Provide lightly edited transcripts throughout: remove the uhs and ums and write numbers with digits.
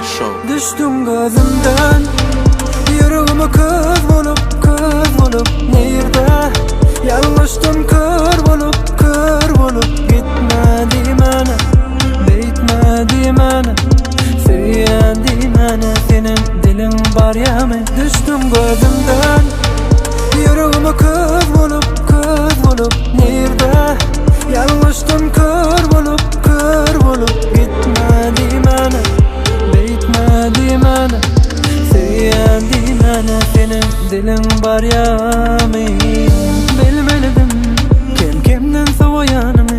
Show. Düşdüň gözümden Ýüregime köz bolup, köz bolup Nirde Ýalňyşdym kör bolup, kör bolup Gitme diýmäne, beýtme diýmäne Söýýän diýmäne Seniň diliň barýamy Düşdüň gözümden Ýüregime köz bolup, köz bolup Nirde Ýalňyşdym kör bolup, kör bolup Gitme diýmäne, beýtme diýmäne Söýýän diýmäne Seniň diliň barýamy Bilmelidim kem-kemden sowaýanymy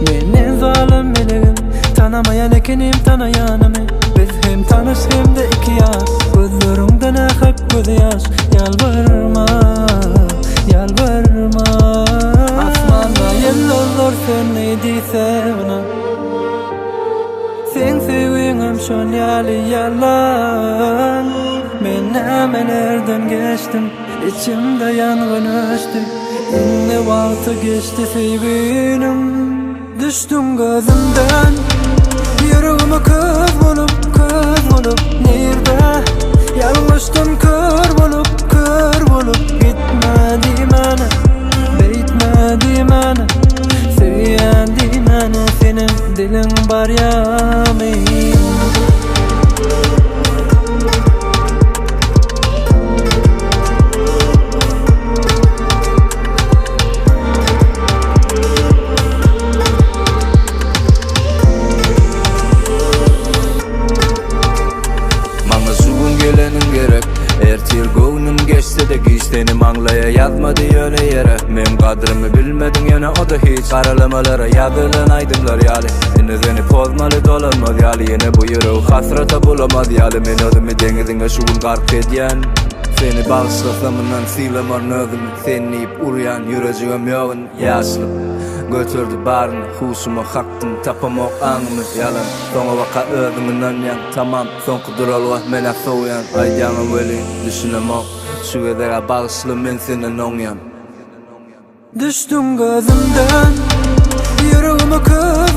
Menden zalym melegim Tanamaýan ekenim tanaýanymy Biz hem tanyş hem-de iki ýar Gözleriňde nähak gözýaş Ýalbarma, ýalbarma Asmanda ýyldyzlar söndi diýse ynan Seň söýgiňem şol ýaly ýalan Men nämelerden geçdim Içimde ýangyn öçdi Indi wagty geçdi söýginiň Düşdüň gözümden Ýüregime köz bolup, köz bolup Nirde Ýalňyşdym kör bolup, kör bolup Gitme diýmäne, beýtme diýmäne Söýýän diýmäne Seniň diliň barýamy Maňa şu gün geleniň gerek Ertir göwnüm geçse-de giç Seni maňlaýa ýazmady ýöne ýere Meň gadrymy bilmediň ýöne o-da hiç Garalamalara ýazylan aýdymlar ýaly Indi seni pozmaly dolanmaz ýaly Ýene bu ýüregi hasrata bulamaz ýaly Men özümi deňiziňe şu gün gark edýän Seni bagyşlasam mundan sylamaryn özümi Sen diýip urýan ýürejigem ýok indi Ýaşlyk göterdi baryny Huşuma kakdyň tapamok aňymy Ýalan soňabaka özüň ynanýaň Tamam soňky duralga men-ä sowýan Aýdýaňam welin düşünemok Şu gezeg-ä bagyşla men senden oňýan. Düşdüň gözümden Ýüregime köz.